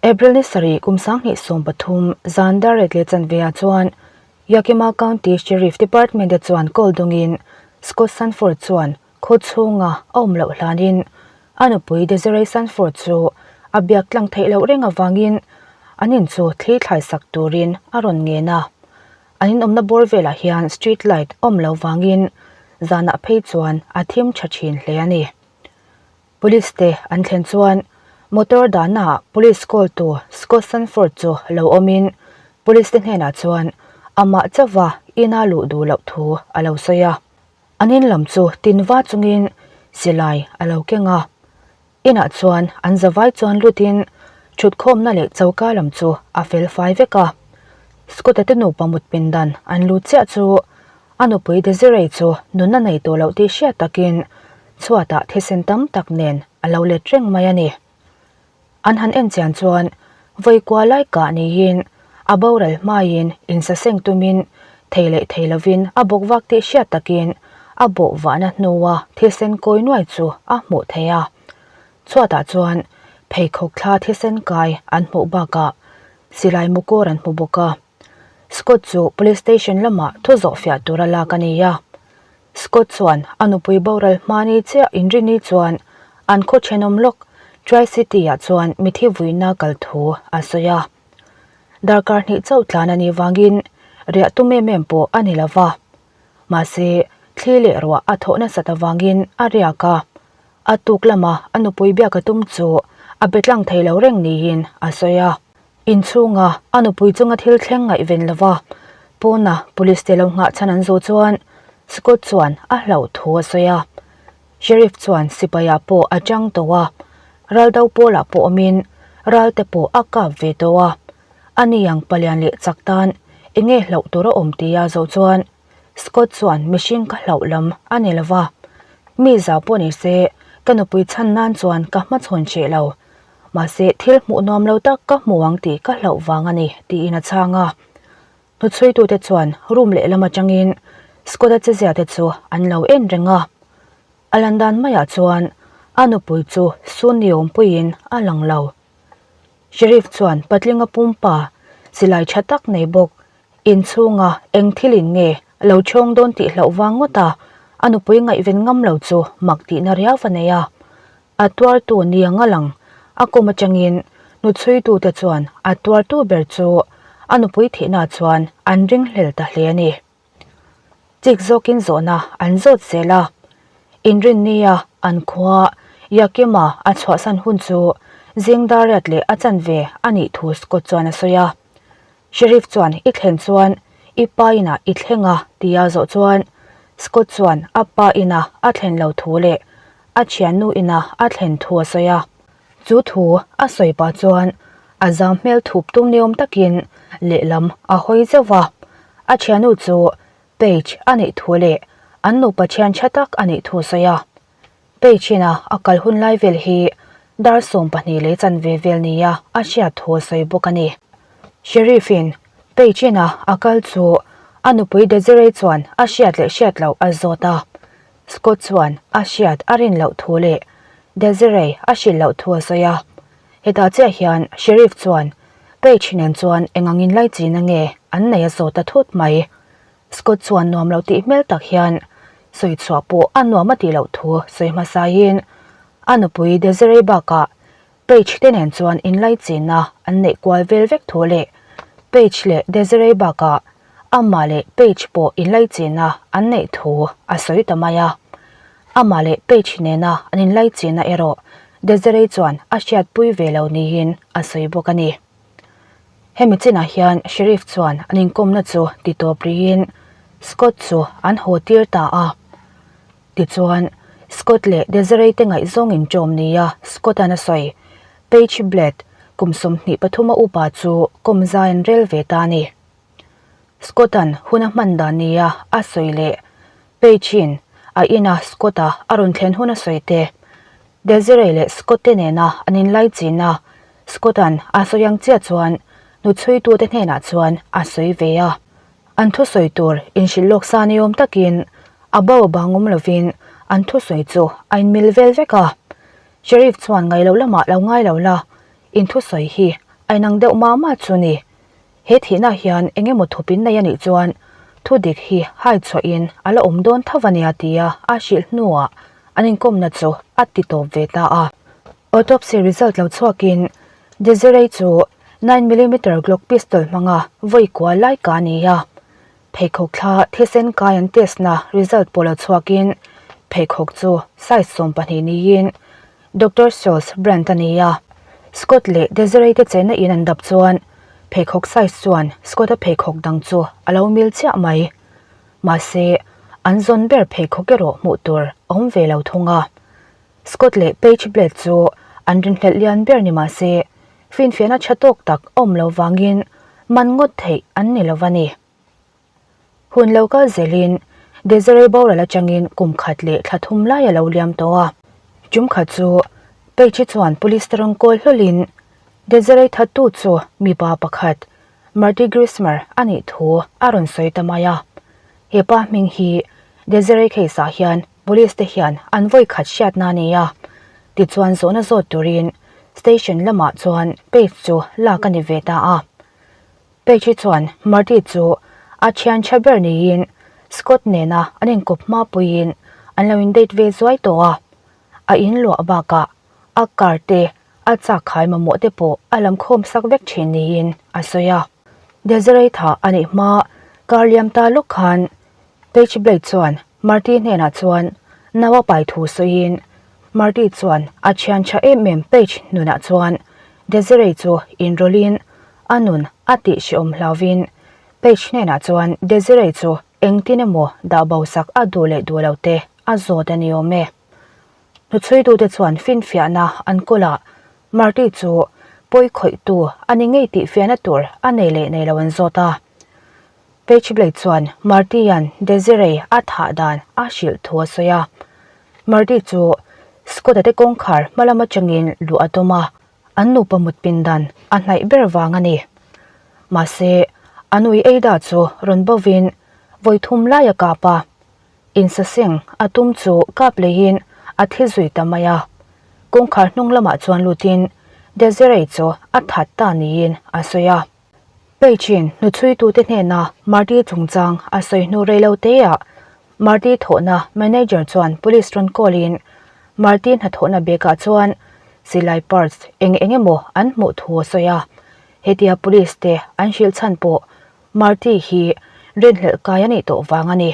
April ni sarih kum 2013 zan dar riat leh chanve ah chuan Yakima County Sheriff Department te chuan call dawngin Scott Sanford chuan khaw chhunga a awm loh hlanin a nupui Desiree Sanford chu a biak tlang theih loh reng avangin an in chu thli thlai sak turin a rawn ngen a. An inawmna bawr velah hian street light awm lo vangin zanah phei chuan a thim tha thin hle a ni. Police te an thlen chuan motor dahnaah police call tu Scott Sanford chu lo awmin police te hnenah chuan amah chauha ina luh duh loh thu a lo sawi a. An in lam chu tin va chungin silai a lo keng a. Inah chuan an zavai chuan lutin thutkhawmna leh choka lam chu a fel fai vek a. Scott-a te nupa mut pindan an lut chiah chu A nupui Desiree chu nunna nei tawh loh tih hriat takin chhuatah thisen tam tak nen a lo let reng mai a ni. An han en chian chuan vawi kua lai kah niin a boral hmaiin insaseng tumin thei leh thei lovin a bawk vak tih hriat takin a bawh vahna hnua thisen kawi nuai chu a hmuh theih a. Chhuatah chuan pheikhawk thla thisen kai an hmuh bakah silai mukawr an hmu bawk a. Scott chu police station lamah thu zawh fiah tura lak a ni a. Scott chuan a nupui boral hmani chiah inrini chuan an khaw thenawm lawk Tri-City-ah chuan mithi vuina kal thu a sawi a. Darkar hnih chauh tlan a nih vangin riah tum em em pawh a ni lo va. Mahse, thli leh ruah a thawh nasat avangin a riak a. A tuk lama a nupui biak a tum chu a be tlang thei lo reng niin a sawi a. Inchhunga a nupui chunga thil thleng ngaihven lova pawna police te lo nghah chhan an zawh chuan Scott chuan a hlauh thu a sawi a. Sheriff chuan sipaiah pawh a chang tawh a, raldo pawlah pawh awmin ral te pawh a kap ve tawh a. Ani ang palian leh chak tan enge hlauh tur a awm tia zawh chuan Scott chuan mihring ka hlauh lam a ni lova, mi zau pawh ni se ka nupui chhan nan chuan ka hmachhawn hreh lo. Mahse, thil hmuh nuam lo tak ka hmu ang tih ka hlauh vang a ni, tiin a chhang a. Hnuchhuitute chuan room lehlam atangin Scott-a chezia te chu an lo en reng a. A lan dan maiah chuan a nupui chu sun ni awmpuiin a lang lo. Sheriff chuan patlinga pumpa silai tha tak nei bawk inchhunga eng thilin nge lo chhawng dawn tih hlauh vang ngawta a nupui ngaihven ngam lo chu mak tihna riau a nei a. A tuartu ni ang a lang. A kum atangin hnuchhuitute chuan a tuartu ber chu a nupui thihna chuan an ringhlel ta hle a ni. Chik zawkin zawhna an zawt zel a. Inrinnia an khua Yakima a chhuahsan hun chu zing dar riat leh a chanve a nih thu Scott chuan a sawi a. Sheriff chuan i thlen chuan i pa inah i thleng a tia zawh chuan Scott chuan a pa ina a thlen lo thu leh a thiannu ina a thlen thu a sawi a. Chu thu a sawi pah chuan a zam hmel thup tum ni awm takin lehlam a hawi zeuh va. A thiannu chu Paige a nih thu leh an nupa thian tha tak a nih thu a sawi a. Page ina a kal hun lai vel hi dar 12 leh chanve vel nia a hriat thu a sawi bawk a ni. Sheriff in Page ina a kal chu a nupui Desiree chuan a hriat leh hriat loh a zawt a. Scott chuan a hriat a rin loh thu leh Desiree a hrilh loh thu a sawi a. Hetah chiah hian Sheriff chuan Page nen chuan eng angin laichin a nge an nei a zawt a thut mai. Scott chuan nuam lo tih hmel tak hian sawi chhuah pawh a nuam a tih loh thu sawi hmasaiin a nupui Desiree bakah Paige te nen chuan inlaichinna an neih kual vel vek thu leh Paige leh Desiree bakah amah leh Paige pawh inlaichinna an neih thu a sawi ta mai a. Amah leh Paige nena an inlaichinna erawh Desiree chuan a hriatpui ve lo niin a sawi bawk a ni. Hemi chinah hian Sheriff chuan an inkawmna chu ti tawp rihin Scott chu an haw tir ta a. Tichuan, Scott leh Desiree te ngaihzawng inṭawm nia Scott-a'n a sawi, Paige Bled, kum 23 a upa chu kawm zai an rel ve ta a ni. Scott-a'n hun a hman dan nia a sawi leh Paige-in a ina Scott-a a rawn thlen hun a sawi te, Desiree leh Scott te nena an inlaichin a, Scott-a'n a sawi ang chiah chuan hnuchhuitute hnenah chuan a sawi ve a. An thusawi tur inhrilh lawk sa ni awm takin a bo a bang awm lovin an thusawi chu a inmil vel vek a. Sheriff chuan ngaih loh lamah lo ngai lo la, in thusawi hi A inang deuh mah mah chu ni. He thihna hian eng emaw thup in nei a nih chuan thu dik hi hai chhuahin a la awm dawn tho a nia tia a hrilh hnuah an inkawmna chu a ti tawp ve ta a. Autopsy result lo chhuakin Desiree chu nine millimeter Glock pistol hmanga vawi kual lai ka ni a. Pheikhawk thla thisen kai an test na result pawh lo chhuakin pheikhawk chu size 12 niin Doctor Scholl's brand a ni a. Scott leh Desiree te chenna in an dap chuan pheikhawk size chuan Scott-a pheikhawk dang chu a lo mil chiah mai. Mahse, an zawn ber pheikhawk erawh hmuh tur a awm ve lo thung a. Scott leh Paige Blade chu an rinhlelh lian ber ni mah se, finfiahna tha tawk tak a awm lo vangin man ngawt theih an ni lo va ni. Hun lo kal zelin Desiree boral atangin kum khat leh thla thum lai a lo liam tawh a. Tum khat chu Paige chuan police te rawn kawl hlawlin Desiree thattu chu mipa pakhat Marty Grismer a nih thu a rawn sawi ta mai a. He pa hming hi Desiree case ah hian Police te hian an vawi khat hriatna a nei a, tichuan zawhna zawt turin station lamah chuan Paige chu lak a ni ve ta a. Paige chuan Marty chu a thian tha ber niin Scott nena an inkawp hma puiin an lo in date ve zuai tawh a, a in luah bakah a car te a chak khai mamawh te pawh a lam khawm sak vek thin niin a sawi a. Desiree tha a neih hma car liam ta lawk khan Paige Blade chuan Marty hnenah chuan nau a pai thu sawiin Marty chuan a thian tha em em Paige nunah chuan Desiree chu inrawlhin a nun a tih hrehawm hlauvin Paige hnenah chuan Desiree chu engtin emaw dah bo sak a duh leh duh lo te a zawt a ni awm e. Hnuchhuitute chuan finfiahna an kawl a, Marty chu pawi khawihtu a ni ngei tih fiahna tur a nei leh nei lo an zawt a. Paige Blade chuan Marty-a'n Desiree a thah dan a hrilh thu a sawi a. Marty chu Scott-a te kawngkhar hma lam atangin luh a tum a, an nupa mut pindan a hnaih ber vang a ni. Mahse, a nui Ada chu rawn bovin vawi thum lai a kap a, insaseng a tum chu kap leiin a thi zui ta mai a. Kawngkhar hnung lamah chuan lutin Desiree chu a that ta niin a sawi a. Page-in hnuchhuitute hnena Marty chungchang a sawi hnu rei lo teah Marty thawhna manager chuan police rawn call-in Marty hnathawhna bag-ah chuan silai parts eng eng emaw an hmuh thu a sawi a. Hetia police te an hrilh chhan pawh Marty hi rinhlelh kai a nih tawh vang a ni.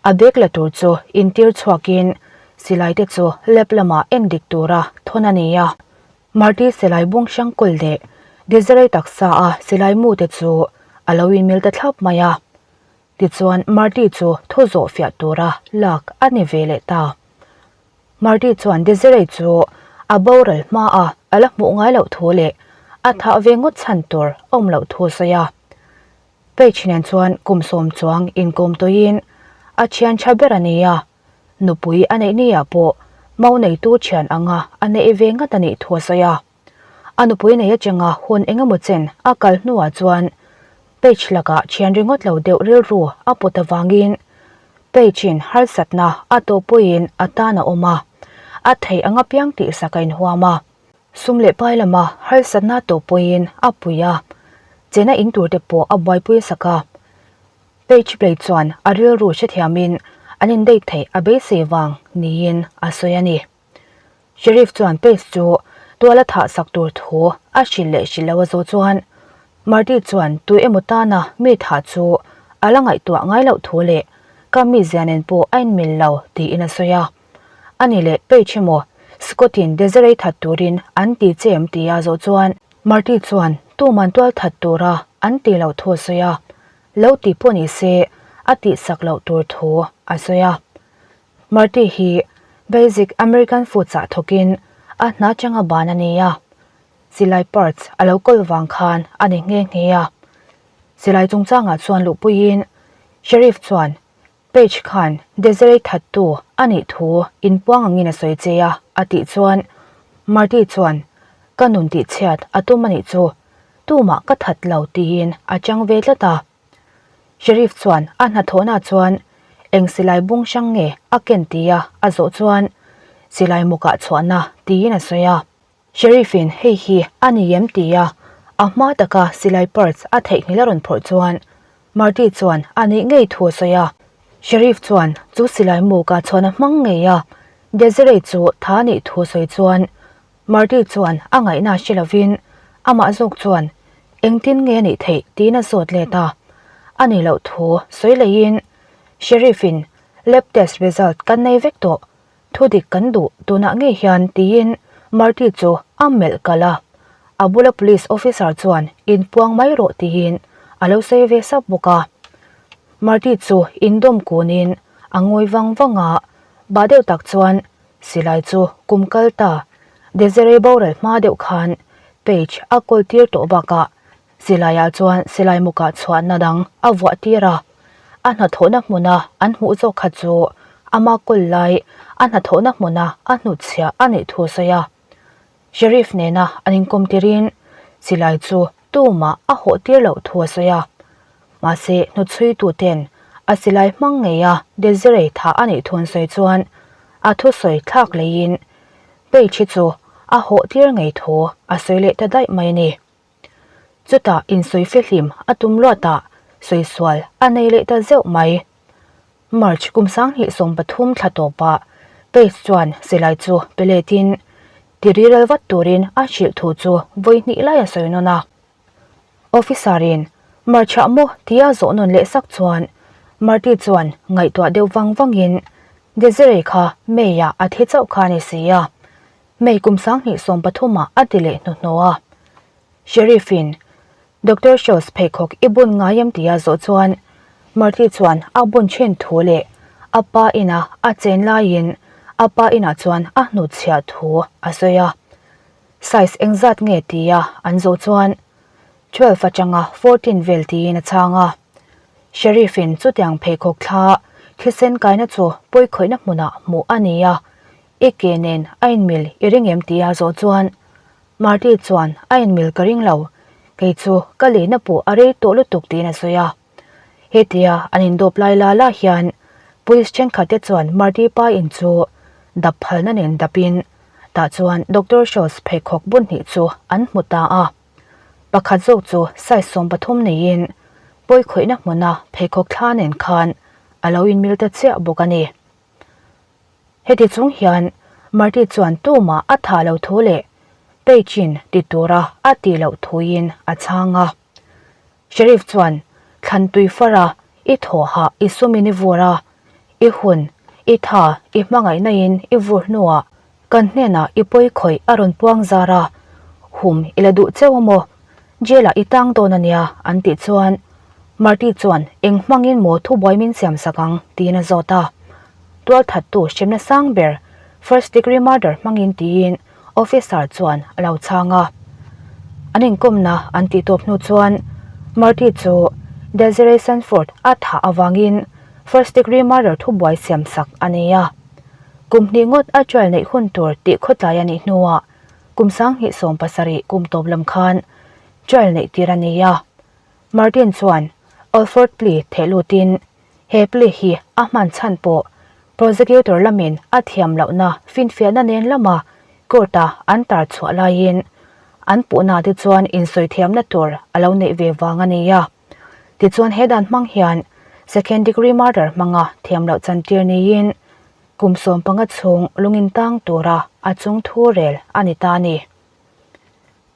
A bag la tur chu intir chhuakin silai te chu lab lamah endik tura thawn a ni a. Marty silai bung hrang kawl leh Desiree taksa a silai mu te chu a lo inmil ta thlap mai a. Tichuan Marty chu thu zawh fiah tura lak a ni ve leh ta. Marty chuan Desiree chu a boral hma a a la hmuh ngai loh thu leh a thah ve ngawt chhan tur a awm loh thu a sawi a. Paige nen chuan kum sawm chuang inkawm tawhin a thian tha ber a ni a. Nupui a neih ni ah pawh mau neitu thian anga a neih ve ngat a nih thu a sawi a. A nupui nei atanga hun eng emaw chen a kal hnuah chuan Paige lakah thian ringawt lo deuh rilru a put avangin Paige-in harsatna a tawhpuiin a tan a awm a, a theih anga piang tihsak a inhuam a. Sum leh pai lama harsatna tawhpuiin a pui a, chena in tur te pawh a buaipui sak a. Page Blade chuan a rilru hrethiamin an indate theih a beisei vang niin a sawi a ni. Sheriff chuan Page chu tual a thah sak tur thu a hrilh leh hrilh lo a zawh chuan Marty chuan tu emaw tana mi thah chu a la ngaihtuah ngai loh thu leh ka mizia nen pawh a inmil lo tiin a sawi a. Ani leh Page emaw Scott-in Desiree that turin an ti che em tia a zawh chuan Marty chuan tuman tual that tura an ti loh thu a sawi a. Lo ti pawh ni se a tihsak loh tur thu a sawi a. Marty hi Basic American Foods ah thawkin a hna changa ban a ni a. Silai parts a lo kawl vang khan a ni nghe nghe a. Silai chungchangah chuan luhpuiin Sheriff chuan Paige khan Desiree thattu a nih thu inpuang angin a sawi che a a tih chuan Marty chuan ka nun tihchhiat a tum a nih chu Tumah ka that lo tiin a chang ve tlat a. Sheriff chuan a hnathawhna chuan eng silai bung hrang nge a ken tia a zawh chuan silai mukah chhuahna tiin a sawi a. Sheriff in hei hi a ni em tia a hma taka silai parts a theihnghilh a rawn phawrh chuan Marty chuan a nih ngei thu a sawi a. Sheriff chuan chu silai mu ka chhuan a hmang ngei a, Desiree chu tha a nih thu a sawi chuan Marty chuan a ngaihna hre lovin amah zawk chuan engtin nge a nih theih tiin a zawt let a. A nih loh thu sawi leiin Sheriff in lab test result kan nei vek tawh Thu dik kan duh tunah ngei hian tiin Marty chu a melh kalh a, a bula police officer chuan inpuang mai rawh tiin a lo sawi ve sap bawk a. Marty chu indawm kunin a ngawi vang vang a, bah deuh tak chuan silai chu kum kal ta Desiree boral hma deuh khan Paige a kawl tir tawh bakah Silaiah chuan silai mukah chhuahna dang a vuah tir a, a hnathawhna hmuna an hmuh zawk kha chu ama kawl lai a hnathawhna hmuna a hnutchhiah a nih thu a sawi a. Sheriff nena an inkawm tirin silai chu tumah a hawh tir loh thu a sawi a. Mahse hnuchhuituten a silai hmang ngeia Desiree thah a nih thu an sawi chuan a thusawi thlak leiin Paige hi chu a hawh tir ngei thu a sawi leh ta daih mai a ni. Chutah insawi fihlim a tum luatah sawi sual a nei leh ta zeuh mai. March kum 2013 thla tawpah Pace chuan silai chu pe letin ti riral vat turin a hrilh thu chu vawi hnih lai a sawi nawn a. Officer-in March-ah maw tia zawh nawn leh sak chuan Marty chuan ngaihtuah deuh vang vangin Desiree kha May-ah a thi chauh kha a ni si a. May kum 2013 ah a ti leh hnuhnawh a. Sheriff in Doctor Shows pheikhawk i bun ngai em tia zawh chuan Marty chuan a bun thin thu leh a pa ina a chen laiin a pa inah chuan a hnutchhiah thu a sawi a. Size engzat nge tia an zawh chuan 12 atanga 14 vel tiin a chhang a. Sheriff in chutiang pheikhawk thla thisen kaina chu pawikhawihna hmunah hmuh a ni a. I ke nen a inmil i ring em tia zawh chuan Marty chuan a inmil ka ring lo, kei chu ka lehna pawh a rei tawh lutuk tiin a sawi a. Hetia an indawp lai la la hian police thenkhat te chuan Marty pa in chu dap phalna nen dapin tah chuan Doctor Shows pheikhawk bun hnih chu an hmu ta a. Pakhat zawk chu size 13 neiin pawikhawihna hmuna pheikhawk thla nen khan a lo inmil ta chiah bawk a ni. Heti chung hian Marty chuan tumah a thah lo thu leh Paige-in ti tura a tih loh thuin a chhang a. Sheriff chuan thlan tui far a, I thawhah i sumin i vur a, i hun, i tha, i hmangaihna-in i vur hnuah kan hnenah i pawi khawih a rawn puang zar a, hum i la duh cheu a maw? Jail-ah i tang dawn a nia an tih chuan Marty chuan eng hmangin maw thubuai min siam sak ang tiin a zawt a. Tualthattu hremna sang ber first degree murder hmangin tiin officer chuan a lo chhang a. An inkawmna an tih tawp hnu chuan Marty chu Desiree Sanford a thah avangin first degree murder thubuai siam sak a ni a. Kum hnih ngawt a trial neih hun tur tih khawtlai a nih hnuah kum 2017 kum tawp lam khan trial neih tir a ni a. Martin chuan Alford plea theh lutin he plea hi a hman chhan pawh prosecutor lamin a thiam lohna finfiahna nen lama court-a an tar chhuah laiin an puhna te chuan insawi thiamna tur a lo neih ve vang a ni a. Tichuan he dan hmang hian second degree murder hmanga thiam loh chantir niin kum 15 chhung lungin tang tura a chung thu rel a ni ta a ni.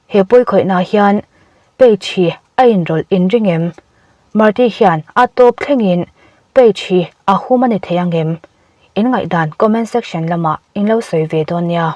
He pawikhawihna hian Paige hi a inrawlh inring em? Marty hian a tawp thlengin Paige hi a hum a ni thei ang em? In ngaihdan comment section lamah in lo sawi ve dawn nia.